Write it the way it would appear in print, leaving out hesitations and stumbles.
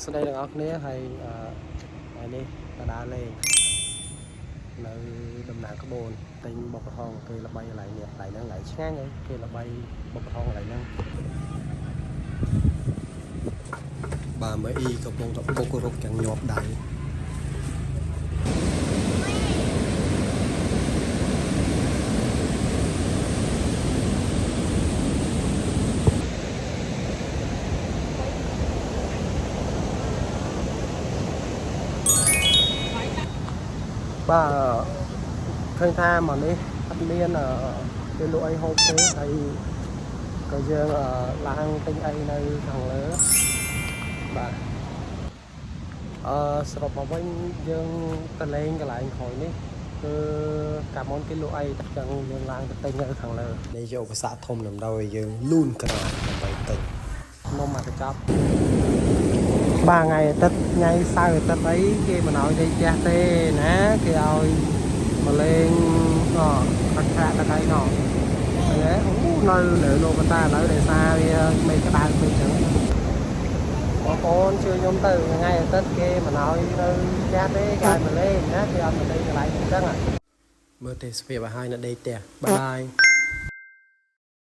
សួស្តីទាំងអស់គ្នាហើយអឺថ្ងៃនេះបដាលេងនៅដំណើរក្បូនទិញបុកល្ហុងគេល្បីកន្លែងនេះកន្លែងហ្នឹងកន្លែងឆ្ងាញ់ហើយគេល្បីបុកល្ហុងកន្លែងហ្នឹងបាទមើលអ៊ីកំពុងតែបុករកយ៉ាងញាប់ដៃបាទឃើញថាមកនេះអត់មានអឺគេលក់អីហូបទេហើយក៏យើងអឺឡើងទិញអីនៅខាងលើបាទ អឺសរុបមកវិញយើងទៅលេងកន្លែងក្រោយនេះគឺកាលមុនគេលក់អីតែចឹងយើងឡើងទៅទិញនៅខាងលើ នេះជាឧបសគ្គធំតម្រូវឲ្យយើងលូនក្រាបដើម្បីទិញ នំមកកញ្ចប់បាទថ្ងៃអាទិត្យថ្ងៃសៅរ៍អាទិត្យអីគេមិនឲ្យលេងផ្ទះទេណាគេឲ្យមកលេងអអត់ប្រាក់តែឯណោះឃើញទេអូនៅលើលោកប៉ុន្តែឥឡូវដោយសារវាមេឃក្តៅពេកចឹងបងប្អូនជឿខ្ញុំទៅថ្ងៃអាទិត្យគេមិនឲ្យនៅផ្ទះទេគេឲ្យមកលេងណាគេអត់មកលេងកន្លែងហ្នឹងចឹង មើលទេសភាពឲ្យហើយនៅដេកផ្ទះបាយបាយ។